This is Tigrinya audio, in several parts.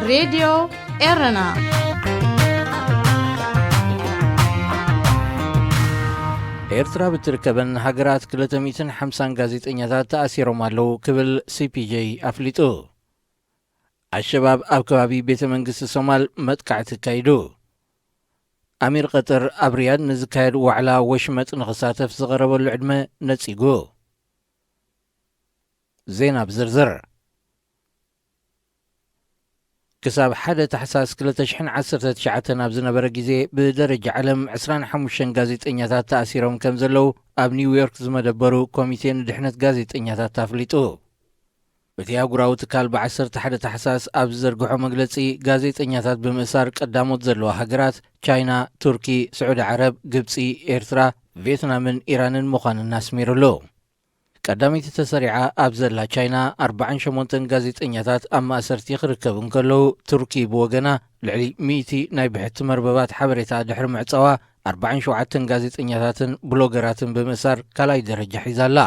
ሬድዮ ኤረና። ኤርትራ ብትርከበን ሃገራት ክልተ ሚእትን ሓምሳን ጋዜጠኛታት ተኣሲሮም ኣለዉ ክብል ሲ ፒ ጄ ኣፍሊጡ። ኣሸባብ ኣብ ከባቢ ቤተ መንግስቲ ሶማል መጥቃዕቲ ኣካይዱ። ኣሚር ቀጠር ኣብ ሪያድ ንዝካየድ ዋዕላ ወሽመጥ ንኽሳተፍ ዝቐረበሉ ዕድመ ነጺጉ። ዜና ብዝርዝር። ክሳብ ሓደ ታሕሳስ ክልተ ሽሕን ዓሰርተ ትሽዓተን ኣብ ዝነበረ ግዜ ብደረጃ ዓለም ዕስራን ሓሙሽተን ጋዜጠኛታት ተኣሲሮም ከም ዘለዉ ኣብ ኒውዮርክ ዝመደበሩ ኮሚቴ ንድሕነት ጋዜጠኛታት ኣፍሊጡ። እቲ ኣህጉራዊ ትካል ብዓሰርተ ሓደ ታሕሳስ ኣብ ዝዘርግሖ መግለጺ፣ ጋዜጠኛታት ብምእሳር ቀዳሞት ዘለዋ ሃገራት ቻይና፣ ቱርኪ፣ ስዑዲ ዓረብ፣ ግብጺ፣ ኤርትራ፣ ቪየትናምን ኢራንን ምዃነን ኣስሚሩሉ። ቀዳመይቲ ተሰሪዓ ኣብ ዘላ ቻይና ኣርባዓን ሸሞንተን ጋዜጠኛታት ኣብ ማእሰርቲ ክርከቡ እንከለዉ፣ ቱርኪ ብወገና ልዕሊ ሚእቲ ናይ ብሕቲ መርበባት ሓበሬታ ድሕሪ ምዕጻዋ፣ ኣርባዓን ሸውዓተን ጋዜጠኛታትን ብሎገራትን ብምእሳር ካልኣይ ደረጃ ሒዛ ኣላ።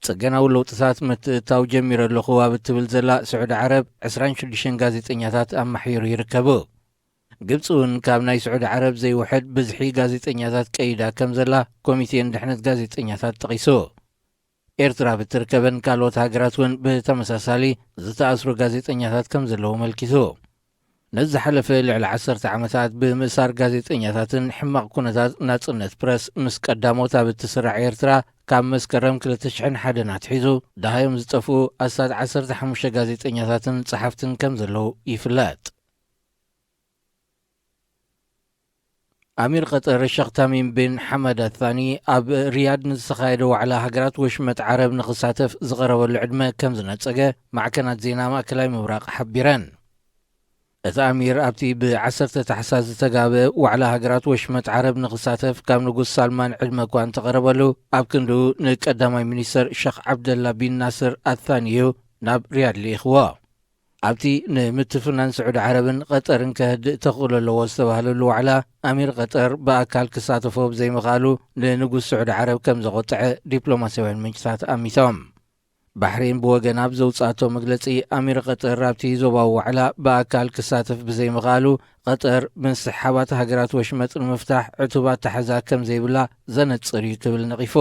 ጽገናዊ ለውጥታት ምትእትታው ጀሚረ ኣለኹ ኣብ እትብል ዘላ ስዑዲ ዓረብ፣ ዕስራን ሽዱሽተን ጋዜጠኛታት ኣማሕይሩ ይርከቡ። ግብጺ እውን ካብ ናይ ስዑዲ ዓረብ ዘይውሕድ ብዝሒ ጋዜጠኛታት ቀይዳ ከም ዘላ ኮሚቴ ንድሕነት ጋዜጠኛታት ጠቒሱ። ኤርትራ ብትርከበን ካልኦት ሃገራት እውን ብተመሳሳሊ ዝተኣስሩ ጋዜጠኛታት ከም ዘለዉ ኣመልኪቱ። ነዚ ዝሓለፈ ልዕሊ ዓሰርተ ዓመታት ብምእሳር ጋዜጠኛታትን ሕማቕ ኩነታት ናጽነት ፕረስ ምስ ቀዳሞት ኣብ እትስራዕ ኤርትራ፣ ካብ መስከረም ክልተ ሽሕን ሓደን ኣትሒዙ ደሃዮም ዝጠፍኡ ኣስታት ዓሰርተ ሓሙሽተ ጋዜጠኛታትን ጸሓፍትን ከም ዘለዉ ይፍለጥ። ኣሚር ቀጠር ሸኽ ታሚም ቢን ሓመድ ኣታኒ ኣብ ሪያድ ንዝተኻየደ ዋዕላ ሃገራት ወሽመጥ ዓረብ ንኽሳተፍ ዝቐረበሉ ዕድመ ከም ዝነጸገ ማዕከናት ዜና ማእከላይ ምብራቕ ሓቢረን። እቲ ኣሚር ኣብቲ ብዓሰርተ ታሕሳስ ዝተጋበ ዋዕላ ሃገራት ወሽመጥ ዓረብ ንኽሳተፍ ካብ ንጉስ ሳልማን ዕድመ እኳ እንተቐረበሉ፣ ኣብ ክንድኡ ንቀዳማይ ሚኒስተር ሸኽ ዓብደላ ቢን ናስር ኣታኒ እዩ ናብ ሪያድ ልኢኽዎ። ኣብቲ ንምትፍናን ስዑዲ ዓረብን ቀጠርን ከህድእ ተኽእሎ ኣለዎ ዝተባህለሉ ዋዕላ፣ ኣሚር ቀጠር ብኣካል ክሳተፎ ብዘይምኽኣሉ ንንጉስ ስዑዲ ዓረብ ከም ዘቖጥዐ ዲፕሎማስያውያን ምንጭታት ኣሚቶም። ባሕሬን ብወገና ኣብ ዘውጽኣቶ መግለጺ፣ ኣሚር ቀጠር ኣብቲ ዞባዊ ዋዕላ ብኣካል ክሳተፍ ብዘይምኽኣሉ፣ ቀጠር ምስሕሓባት ሃገራት ወሽመጥ ንምፍታሕ ዕቱብ ኣተሓሕዛ ከም ዘይብላ ዘነጽር እዩ ክብል ነቒፉ።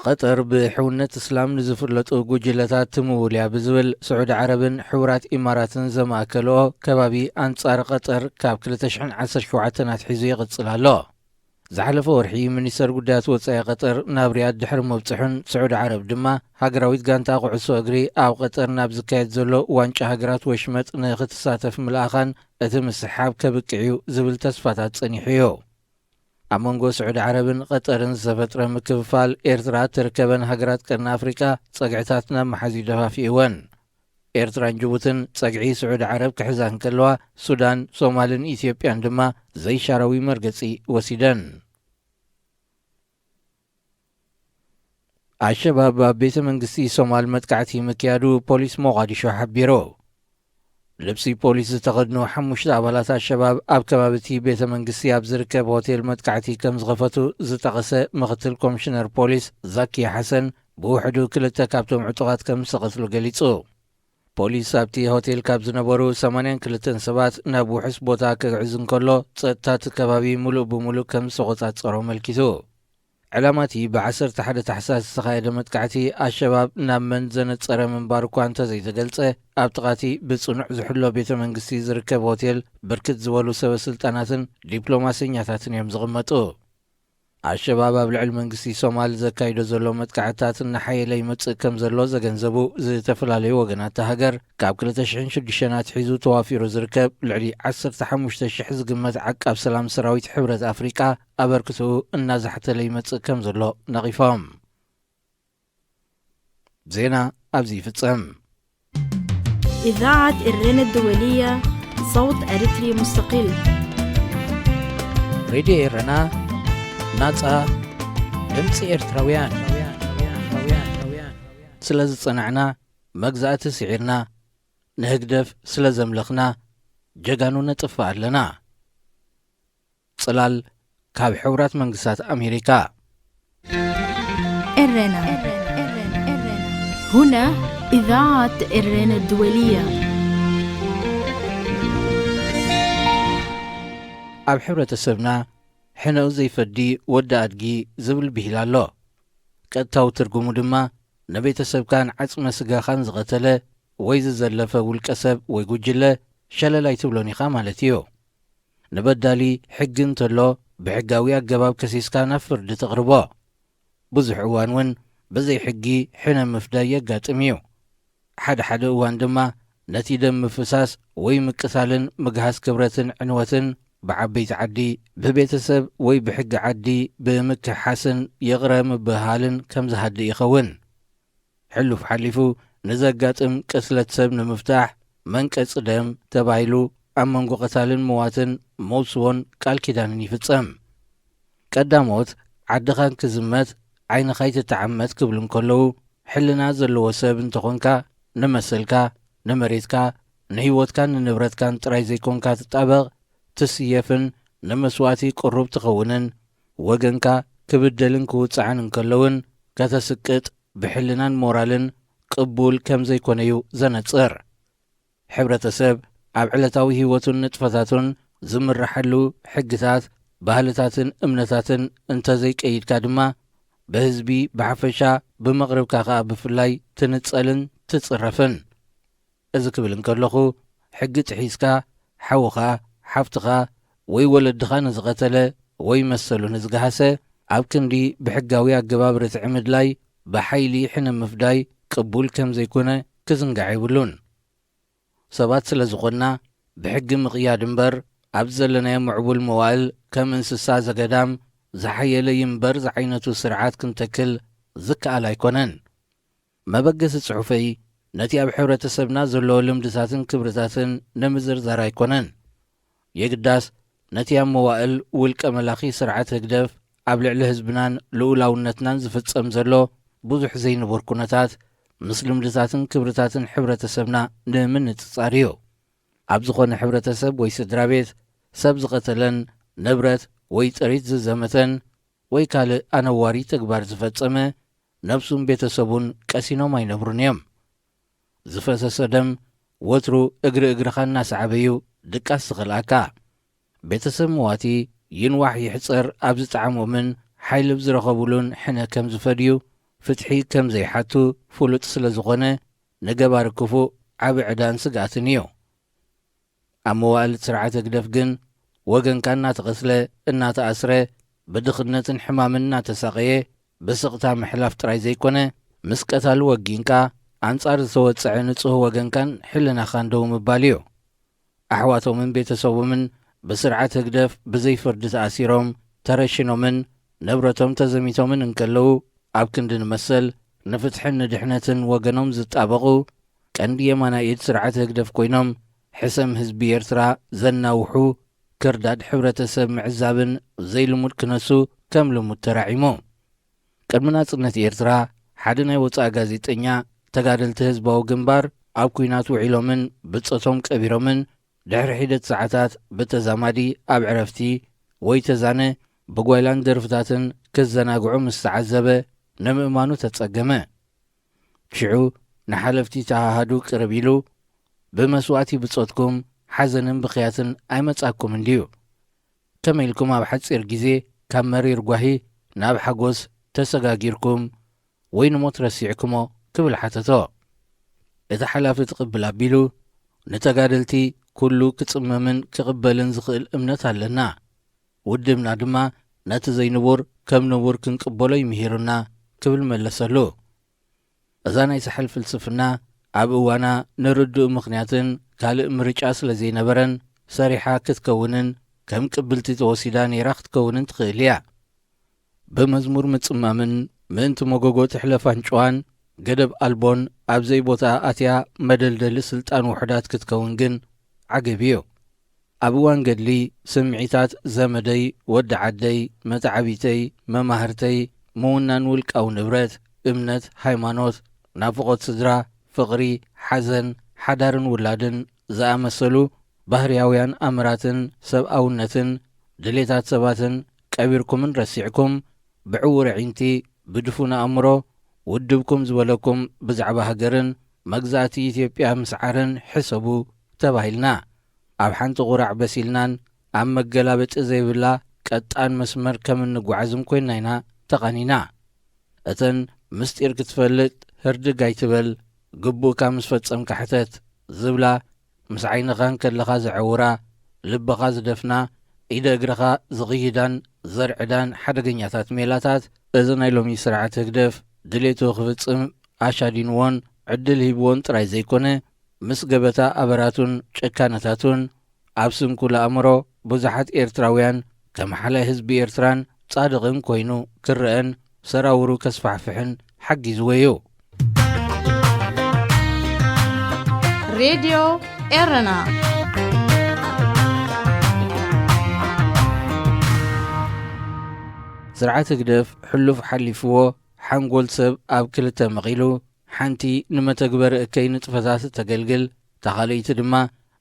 ቀጠር ብሕውነት እስላም ንዝፍለጡ ጉጅለታት ትምውል እያ ብዝብል ስዑዲ ዓረብን ሕቡራት ኢማራትን ዘማእከልኦ ከባቢ ኣንጻር ቀጠር ካብ ክልተ ሽሕን ዓሰርተ ሸውዓተን ኣትሒዙ ይቕጽል ኣሎ። ዝሓለፈ ወርሒ ሚኒስተር ጉዳያት ወጻኢ ቀጠር ናብ ሪያድ ድሕሪ ምብጽሑን ስዑዲ ዓረብ ድማ ሃገራዊት ጋንታ ኩዕሶ እግሪ ኣብ ቀጠር ናብ ዝካየድ ዘሎ ዋንጫ ሃገራት ወሽመጥ ንክትሳተፍ ምልኣኻን እቲ ምስሕሓብ ከብቅዕ እዩ ዝብል ተስፋታት ጸኒሑ እዩ። ኣብ መንጎ ስዑዲ ዓረብን ቀጠርን ዝተፈጥረ ምክፍፋል ኤርትራ እትርከበን ሃገራት ቀርኒ ኣፍሪቃ ጸግዕታት ናብ መሓዝ እዩ ደፋፊእወን። ኤርትራን ጅቡትን ጸግዒ ስዑዲ ዓረብ ክሕዛ እንከለዋ፣ ሱዳን፣ ሶማልን ኢትዮጵያን ድማ ዘይሻራዊ መርገጺ ወሲደን። ኣሸባብ ኣብ ቤተ መንግስቲ ሶማል መጥቃዕቲ ምክያዱ ፖሊስ ሞቓዲሾ ሓቢሩ። ልብሲ ፖሊስ ዝተኸድኑ ሓሙሽተ ኣባላት ኣሸባብ ኣብ ከባቢ እቲ ቤተ መንግስቲ ኣብ ዝርከብ ሆቴል መጥቃዕቲ ከም ዝኸፈቱ ዝጠቐሰ ምኽትል ኮሚሽነር ፖሊስ ዛኪያ ሓሰን፣ ብውሕዱ ክልተ ካብቶም ዕጡቓት ከም ዝተቐትሉ ገሊጹ። ፖሊስ ኣብቲ ሆቴል ካብ ዝነበሩ ሰማንያን ክልተን ሰባት ናብ ውሑስ ቦታ ክግዕዝ እንከሎ፣ ጸጥታ እቲ ከባቢ ምሉእ ብምሉእ ከም ዝተቖጻጸሮ ኣመልኪቱ። ዕላማ እቲ ብዓሰርተ ሓደ ታሕሳስ ዝተኻየደ መጥቃዕቲ ኣሸባብ ናብ መን ዘነጸረ ምንባሩ እኳ እንተዘይተገልጸ፣ ኣብ ጥቓ እቲ ብጽኑዕ ዝሕሎ ቤተ መንግስቲ ዝርከብ ሆቴል ብርክት ዝበሉ ሰበ ስልጣናትን ዲፕሎማሰኛታትን እዮም ዝቕመጡ። ኣሸባብ ኣብ ልዕሊ መንግስቲ ሶማል ዘካይዶ ዘሎ መጥቃዕትታት እናሓየለ ይመጽእ ከም ዘሎ ዘገንዘቡ ዝተፈላለዩ ወገናት እታ ሃገር፣ ካብ ክልተ ሽሕን ሽዱሽተን ኣትሒዙ ተዋፊሩ ዝርከብ ልዕሊ ዓሰርተ ሓሙሽተ ሽሕ ዝግመት ዓቃብ ሰላም ሰራዊት ሕብረት ኣፍሪቃ ኣበርክትኡ እናዛሕተለ ይመጽእ ከም ዘሎ ነቒፎም። ዜና ኣብዚ ይፍጸም። إذاعة إرينا الدولية، صوت أريتري مستقل. ሬድዮ ኤረና፣ ናጻ ድምጺ ኤርትራውያን። ስለ ዝጸናዕና፣ መግዛእቲ ስዒርና፣ ንህግደፍ ስለ ዘምለኽና፣ ጀጋኑ ነጥፍእ ኣለና። ጽላል ካብ ሕቡራት መንግስታት ኣሜሪካ። إرينا. هنا إذاعة إرينا الدولية. ኣብ ሕብረተሰብና ሕነኡ ዘይፈዲ ወዲ ኣድጊ ዝብል ብሂል ኣሎ። ቀጥታዊ ትርጉሙ ድማ ንቤተሰብካን ዓጽመ ስጋኻን ዝቐተለ ወይ ዝዘለፈ ውልቀ ሰብ ወይ ጉጅለ ሸለል ኣይትብሎን ኢኻ ማለት እዩ። ንበዳሊ ሕጊ እንተሎ ብሕጋዊ ኣገባብ ከሲስካ ናብ ፍርዲ ተቕርቦ። ብዙሕ እዋን እውን ብዘይ ሕጊ ሕነ ምፍዳይ የጋጥም እዩ። ሓደ ሓደ እዋን ድማ ነቲ ደም ምፍሳስ ወይ ምቅታልን ምግሃስ ክብረትን ዕንወትን ብዓበይቲ ዓዲ፣ ብቤተሰብ ወይ ብሕጊ ዓዲ ብምክሓስን ይቕረ ምብህሃልን ከም ዝሃድእ ይኸውን። ሕሉፍ ሓሊፉ ንዘጋጥም ቅትለት ሰብ ንምፍታሕ መንቀጺ ደም ተባሂሉ ኣብ መንጎ ቀታልን ምዋትን መውስቦን ቃል ኪዳንን ይፍጸም። ቀዳሞት ዓድኻን ክዝመት ዓይንኻ ኣይትተዓመት ክብሉ እንከለዉ፣ ሕልና ዘለዎ ሰብ እንተኾንካ ንመሰልካ፣ ንመሬትካ፣ ንህይወትካን ንንብረትካን ጥራይ ዘይኮንካ ትጣበቕ፣ ትስየፍን ንመስዋእቲ ቅሩብ ትኸውንን፣ ወገንካ ክብደልን ክውጻዕን እንከለውን ከተስቅጥ ብሕልናን ሞራልን ቅቡል ከም ዘይኮነዩ ዘነጽር። ሕብረተሰብ ኣብ ዕለታዊ ህይወቱን ንጥፈታቱን ዝምርሓሉ ሕግታት፣ ባህልታትን እምነታትን እንተዘይቀይድካ ድማ፣ ብህዝቢ ብሓፈሻ፣ ብመቕርብካ ኸኣ ብፍላይ ትንጸልን ትጽረፍን። እዚ ክብል እንከለኹ፣ ሕጊ ጥሒስካ ሓውኻ፣ ሓፍትኻ ወይ ወለድኻ ንዝቐተለ ወይ መሰሉ ንዝገሃሰ፣ ኣብ ክንዲ ብሕጋዊ ኣገባብ ርትዒ ምድላይ፣ ብሓይሊ ሕነ ምፍዳይ ቅቡል ከም ዘይኮነ ክዝንጋዕ የብሉን። ሰባት ስለ ዝኾንና፣ ብሕጊ ምቕያድ እምበር፣ ኣብ ዘለናዮ ምዕቡል መዋእል ከም እንስሳ ዘገዳም ዝሓየለ ይንበር ዝዓይነቱ ስርዓት ክንተክል ዝከኣል ኣይኮነን። መበገሲ ጽሑፈይ ነቲ ኣብ ሕብረተሰብና ዘሎ ልምድታትን ክብርታትን ንምዝርዛር ኣይኮነን። የግዳስ ነቲ ኣብ መዋእል ውልቀ መላኺ ስርዓት ህግደፍ ኣብ ልዕሊ ህዝብናን ልኡላውነትናን ዝፍጸም ዘሎ ብዙሕ ዘይንቡር ኩነታት ምስ ልምድታትን ክብርታትን ሕብረተሰብና ንምንጽጻር እዩ። ኣብ ዝኾነ ሕብረተሰብ ወይ ስድራ ቤት ሰብ ዝቐተለን ንብረት ወይ ጥሪት ዝዘመተን ወይ ካልእ ኣነዋሪ ተግባር ዝፈጸመ ነብሱን ቤተሰቡን ቀሲኖም ኣይነብሩን እዮም። ዝፈሰሰ ደም ወትሩ እግሪ እግርኻ እናሰዓበ እዩ ድቃስ ዝኸልኣካ። ቤተሰብ መዋቲ ይንዋሕ ይሕጸር ኣብ ዝጠዓሞምን ሓይሊ ኣብ ዝረኸቡሉን ሕነ ከም ዝፈድዩ፣ ፍትሒ ከም ዘይሓቱ ፍሉጥ ስለ ዝኾነ፣ ንገባሪ ክፉእ ዓቢ ዕዳን ስግኣትን እዩ። ኣብ መዋእል ስርዓት ህግደፍ ግን፣ ወገንካ እናተቐስለ፣ እናተኣስረ፣ ብድኽነትን ሕማምን እናተሳቐየ፣ ብስቕታ ምሕላፍ ጥራይ ዘይኮነ፣ ምስ ቀታሊ ወጊንካ፣ ኣንጻር ዝተወጽዐ ንጹህ ወገንካን ሕልናኻን ደው ምባል እዩ። ኣሕዋቶምን ቤተሰቦምን ብስርዓት ህግደፍ ብዘይ ፍርዲ ተኣሲሮም፣ ተረሽኖምን ንብረቶም ተዘሚቶምን እንከለዉ፣ ኣብ ክንዲ ንመሰል፣ ንፍትሕን ንድሕነትን ወገኖም ዝጣበቑ፣ ቀንዲ የማናይ ኢድ ስርዓት ህግደፍ ኮይኖም፣ ሕሰም ህዝቢ ኤርትራ ዘናውሑ፣ ክርዳድ ሕብረተሰብ ምዕዛብን ዘይልሙድ ክነሱ ከም ልሙድ ተራዒሙ። ቅድሚ ናጽነት ኤርትራ፣ ሓደ ናይ ወጻኢ ጋዜጠኛ፣ ተጋደልቲ ህዝባዊ ግንባር ኣብ ኲናት ውዒሎምን ብጾቶም ቀቢሮምን፣ ድሕሪ ሒደት ሰዓታት ብተዛማዲ ኣብ ዕረፍቲ ወይ ተዛነ ብጓይላን ደርፍታትን ክዘናግዑ ምስ ተዓዘበ፣ ንምእማኑ ተጸገመ። ሽዑ ንሓለፍቲ ተሃሃዱ ቅርብ ኢሉ፣ "ብመስዋእቲ ብጾትኩም ሓዘንን ብኽያትን ኣይመጻኩም እንድዩ? ከመይ ኢልኩም ኣብ ሓጺር ግዜ ካብ መሪር ጓሂ ናብ ሓጎስ ተሰጋጊርኩም ወይ ንሞት ረሲዕኩሞ?" ክብል ሓተቶ። እቲ ሓላፊ ትቕብል ኣቢሉ፣ "ንተጋደልቲ ኩሉ ክጽመምን ክቕበልን ዝኽእል እምነት ኣለና። ውድብና ድማ ነቲ ዘይንቡር ከም ንቡር ክንቅበሎ እዩ ምሂሩና" ክብል መለሰሉ። እዛ ናይ ሳሕል ፍልስፍና ኣብ እዋና ንርዱእ ምኽንያትን ካልእ ምርጫ ስለ ዘይነበረን ሰሪሓ ክትከውንን ከም ቅብልቲ ተወሲዳ ነይራ ክትከውንን ትኽእል እያ። ብመዝሙር ምጽማምን ምእንቲ መጎጎ ትሕለፍ ኣንጭዋን ገደብ ኣልቦን ኣብ ዘይቦታኣ ኣትያ መደልደሊ ስልጣን ውሑዳት ክትከውን ግን ዓገብ እዩ። ኣብ እዋን ገድሊ ስምዒታት ዘመደይ፣ ወዲ ዓደይ፣ መተዓቢተይ፣ መማህርተይ፣ ምውናን ውልቃዊ ንብረት፣ እምነት፣ ሃይማኖት፣ ናፍቖት ስድራ፣ ፍቕሪ፣ ሓዘን፣ ሓዳርን ውላድን ዝኣመሰሉ ባህርያውያን ኣምራትን ሰብኣውነትን ድሌታት ሰባትን ቀቢርኩምን ረሲዕኩም፣ ብዕዉር ኣዒንቲ፣ ብድፉን ኣእምሮ፣ ውድብኩም ዝበለኩም ብዛዕባ ሃገርን መግዛእቲ ኢትዮጵያ ምስዓርን ሕሰቡ ተባሂልና። ኣብ ሓንቲ ቁራዕ በሲልናን ኣብ መገላበጢ ዘይብላ ቀጣን መስመር ከም እንጓዓዝም ኮይና ኢና ተቓኒና። እተን ምስጢር ክትፈልጥ ህርድግ ኣይትበል፣ ግቡእካ ምስ ፈጸምካ ሕተት ዝብላ፣ ምስ ዓይንኻ እንከለኻ ዝዐውራ፣ ልብኻ ዝደፍና፣ ኢደ እግርኻ ዝቕይዳን ዘርዕዳን ሓደገኛታት ሜላታት፣ እዚ ናይ ሎሚ ስርዓት ህግደፍ ድሌቱ ክፍጽም ኣሻዲንዎን ዕድል ሂብዎን ጥራይ ዘይኮነ፣ ምስ ገበታ ኣበራቱን ጭካነታቱን ኣብ ስንኩል ኣእምሮ ብዙሓት ኤርትራውያን ከም ሓላይ ህዝቢ ኤርትራን ጻድቕን ኮይኑ ክረአን ሰራውሩ ከስፋሕፍሕን ሓጊዝዎ እዩ። ሬድዮ ኤረና። ስርዓት ህግደፍ ሕሉፍ ሓሊፍዎ ሓንጎል ሰብ ኣብ ክልተ መቒሉ፣ ሓንቲ ንመተግበሪ እከይ ንጥፈታት እተገልግል፣ እታ ካልኣይቲ ድማ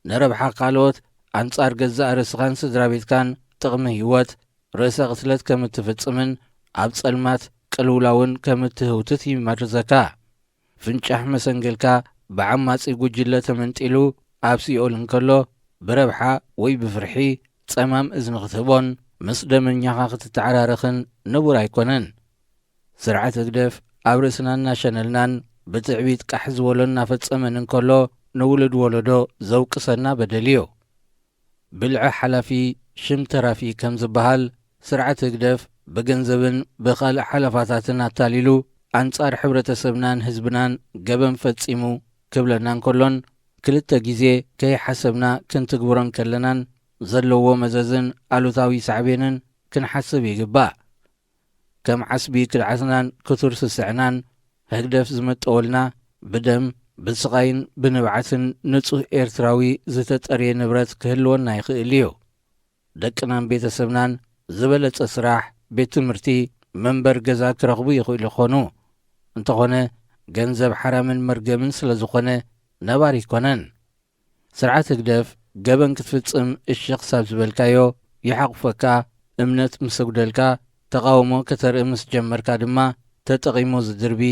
ንረብሓ ካልኦት ኣንጻር ገዛእ ርእስኻን ስድራ ቤትካን ጥቕሚ ህይወት ርእሰ ቅትለት ከም እትፍጽምን ኣብ ጸልማት ቅልውላውን ከም እትህውትት ይመርዘካ። ፍንጫሕ መሰንገልካ ብዓማጺ ጉጅለ ተመንጢሉ ኣብ ሲኦል እንከሎ፣ ብረብሓ ወይ ብፍርሒ ጸማም እዝኒ ክትህቦን ምስ ደመኛኻ ክትተዓራረኽን ንቡር ኣይኮነን። ስርዓት ህግደፍ ኣብ ርእስና እናሸነልናን ብትዕቢት ቃሕ ዝበሎ እናፈጸመን እንከሎ፣ ንውሉድ ወለዶ ዘውቅሰና በደል እዩ። ብልዒ ሓላፊ ሽም ተራፊ ከም ዝበሃል፣ ስርዓት ህግደፍ ብገንዘብን ብኻልእ ሓለፋታትን ኣታሊሉ ኣንጻር ሕብረተሰብናን ህዝብናን ገበን ፈጺሙ ክብለና እንከሎን፣ ክልተ ግዜ ከይሓሰብና ክንትግብሮ እንከለናን ዘለዎ መዘዝን ኣሉታዊ ሳዕቤንን ክንሓስብ ይግባእ። ከም ዓስቢ ክድዓትናን ክቱር ስስዕናን ህግደፍ ዝመጠወልና፣ ብደም፣ ብስቓይን ብንብዓትን ንጹህ ኤርትራዊ ዝተጠርየ ንብረት ክህልወና ይኽእል እዩ። ደቅናን ቤተሰብናን ዝበለጸ ስራሕ፣ ቤት ትምህርቲ፣ መንበር ገዛ ክረኽቡ ይኽእሉ ይኾኑ። እንተኾነ፣ ገንዘብ ሓራምን መርገምን ስለ ዝኾነ ነባሪ ኣይኮነን። ስርዓት ህግደፍ ገበን ክትፍጽም እሺ ክሳብ ዝበልካዮ ይሓቑፈካ፣ እምነት ምስ ኣጉደልካ፣ ተቓውሞ ከተርኢ ምስ ጀመርካ ድማ ተጠቒሙ ዝድርቢ፣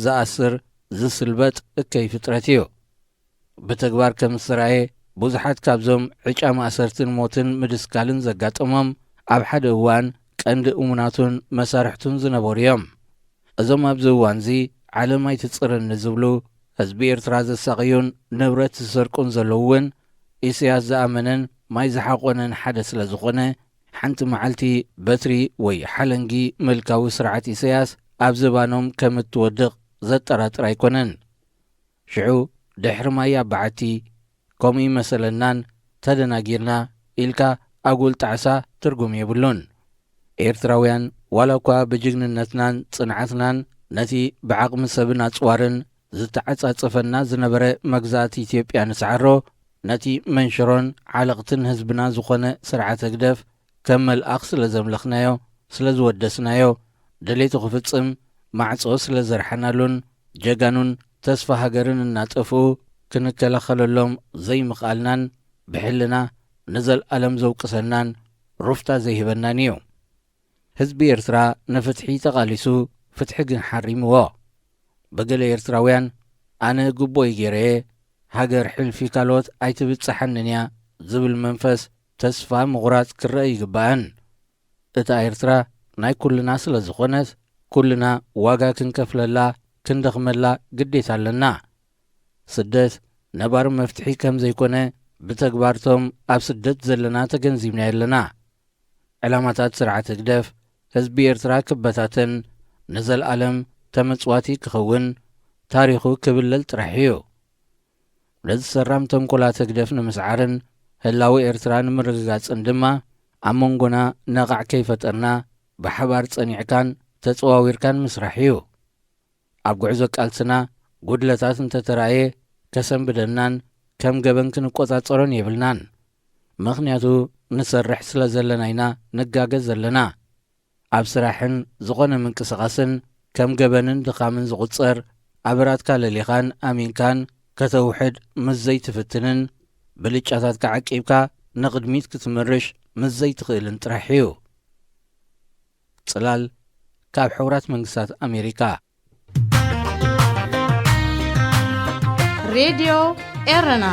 ዝኣስር፣ ዝስልበጥ እከይ ፍጥረት እዩ። ብተግባር ከም ዝተራእየ፣ ብዙሓት ካብዞም ዕጫ ማእሰርትን ሞትን ምድስካልን ዘጋጠሞም ኣብ ሓደ እዋን ቀንዲ እሙናቱን መሳርሕቱን ዝነበሩ እዮም። እዞም ኣብዚ እዋንዚ ዓለም ኣይትጽርኒ ዝብሉ፣ ህዝቢ ኤርትራ ዘሳቕዩን ንብረት ዝሰርቁን ዘለዉ እውን፣ ኢሳያስ ዝኣመነን ማይ ዝሓቖነን ሓደ ስለ ዝኾነ፣ ሓንቲ መዓልቲ በትሪ ወይ ሓለንጊ ምልካዊ ስርዓት ኢሳያስ ኣብ ዝባኖም ከም እትወድቕ ዘጠራጥር ኣይኮነን። ሽዑ ድሕሪ ማይ ኣብ በዓቲ፣ ከምኡ ይመሰለናን ተደናጊርና ኢልካ ኣጉል ጣዕሳ ትርጉም የብሉን። ኤርትራውያን ዋላ እኳ ብጅግንነትናን ጽንዓትናን ነቲ ብዓቕሚ ሰብን ኣጽዋርን ዝተዓጻጸፈና ዝነበረ መግዛእቲ ኢትዮጵያ ንስዓሮ፣ ነቲ መንሽሮን ዓለቕትን ህዝብና ዝኾነ ስርዓት ህግደፍ ከም መልኣኽ ስለ ዘምለኽናዮ፣ ስለ ዝወደስናዮ፣ ድሌቱ ክፍጽም ማዕጾ ስለ ዘርሓናሉን ጀጋኑን ተስፋ ሃገርን እናጠፍኡ ክንከላኸለሎም ዘይምኽኣልናን ብሕልና ንዘልኣለም ዘውቅሰናን ሩፍታ ዘይህበናን እዩ። ህዝቢ ኤርትራ ንፍትሒ ተቓሊሱ፣ ፍትሒ ግን ሓሪምዎ። ብገለ ኤርትራውያን፣ ኣነ ግቡእይ ገይረ'የ፣ ሃገር ሕልፊ ካልኦት ኣይትብጽሓንን እያ ዝብል መንፈስ ተስፋ ምቑራጽ ክረአ ይግባእን። እታ ኤርትራ ናይ ኩልና ስለ ዝኾነት፣ ኩልና ዋጋ ክንከፍለላ፣ ክንደኽመላ ግዴታ ኣለና። ስደት ነባሪ መፍትሒ ከም ዘይኮነ ብተግባርቶም ኣብ ስደት ዘለና ተገንዚብናዮ ኣለና። ዕላማታት ስርዓት ህግደፍ ህዝቢ ኤርትራ ክበታተን፣ ንዘልኣለም ተመጽዋቲ ክኸውን፣ ታሪኹ ክብለል ጥራሕ እዩ። ነዚ ሰራም ተንኮላት ህግደፍ ንምስዓርን ህላወ ኤርትራ ንምርግጋጽን ድማ ኣብ መንጎና ነቓዕ ከይፈጠርና ብሓባር ጸኒዕካን ተጸዋዊርካን ምስራሕ እዩ። ኣብ ጉዕዞ ቃልስና ጉድለታት እንተተራእየ ከሰንብደናን ከም ገበን ክንቆጻጸሮን የብልናን። ምኽንያቱ ንሰርሕ ስለ ዘለና ኢና ንጋገ ዘለና። ኣብ ስራሕን ዝኾነ ምንቅስቓስን ከም ገበንን ድኻምን ዝቑጸር ኣበራትካ ለሊኻን ኣሚንካን ከተውሕድ ምስ ዘይትፍትንን ብልጫታትካ ዓቂብካ ንቕድሚት ክትምርሽ ምስ ዘይትኽእልን ጥራሕ እዩ። ጽላል ካብ ሕቡራት መንግስታት ኣሜሪካ። ሬድዮ ኤረና።